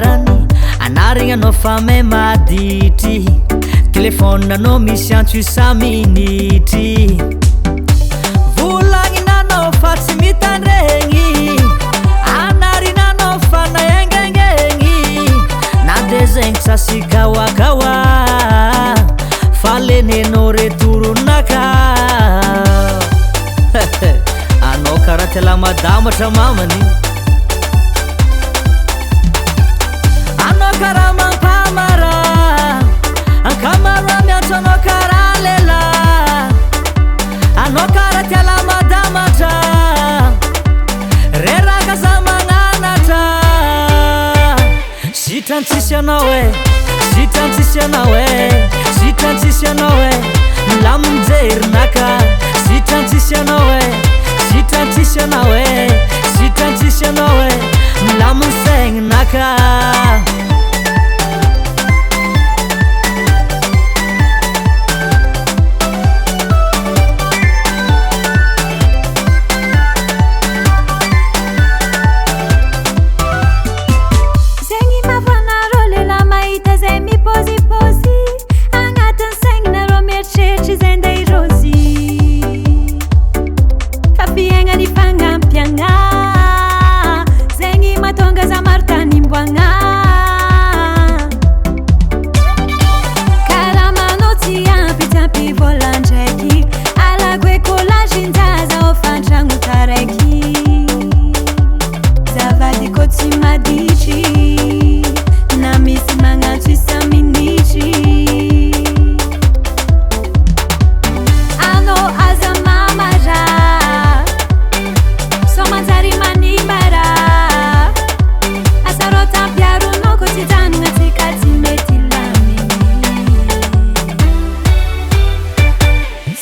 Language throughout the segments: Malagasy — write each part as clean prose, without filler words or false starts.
farany anarigny anao fa may maditry. Téléphone anao misy antso isa-minitry. Volagninanao fa tsy mitandregny, anarinanao fa naengaingegny. Na de zegny tsasy kaoakaoa, fa lenenao retoronaka. Anao karaha tia lamadamatra mamany. Anao karaha mampamara, ankamaroa miantso anao karaha lehilahy. Anao karaha tia lamadamatra, reraka za magnanatra. Sitrany tsisy anao e, sitrany tsisy anao e, sitrany tsisy anao e, milaminy jerinaka. Sitrany tsisy anao e, sitrany tsisy anao e, sitrany tsisy anao e, milaminy saigninaka. Zegny mavanareo lehilahy mahita zay mipôzipôzy agnatin'ny saigninareo mieritreritry zay ndeha irôzy fa fiaignana ifagnampiagna zegny mahatonga za maro tanimboagna karaha tsy ampy tsy ampy vola ndraiky alako ekôlazinjaza hôfantragno taraiky zavadiko tsy maditry na misy magnantso isa-minitry. Anao aza mamara sao manjary manimba raha asarôtam-piaronao ko tsy janogna antsika tsy mety laminy.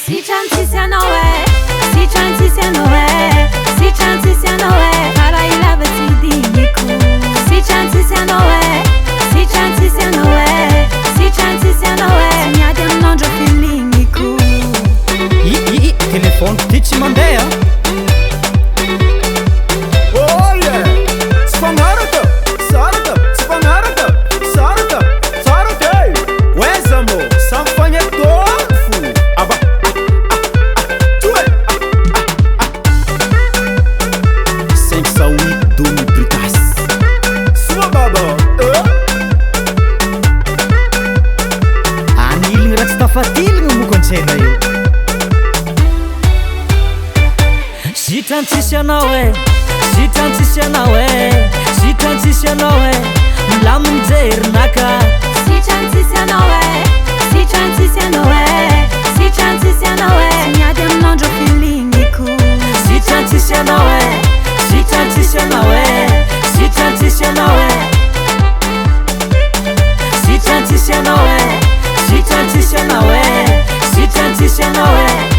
Sitrany tsisy anao e, sitrany tsisy anao e, sitrany tsisy anao e, fa raha ilava tsy diniko. Sitrany tsisy anao e, sitrany tsisy anao e, sitrany tsisy anao e, tsy miady aminao ndrô feeliniko. I i i téléphone ty tsy mandeha. Oh yeah! Tsy fagnaraka, saraka, tsy fagnaraka, saraka, saraka e! Oeza mo, samy fagnetôdy fo! Aba, ah, ah, ah, toe! Ah, ah, ah. 508 Domi Britas. Soa baba, eh? Aniligny raha tsy tafatiligny moko an-tsena io. Sitrany tsisy anao e, sitrany tsisy anao e, sitrany tsisy anao e, milaminy jerinaka. Sitrany tsisy anao e, sitrany tsisy anao e, sitrany tsisy anao e, tsy miady aminao ndrô feeliniko. Sitrany tsisy anao e, sitrany tsisy anao e, sitrany tsisy anao e, sitrany tsisy anao e, sitrany tsisy anao e, sitrany tsisy anao e.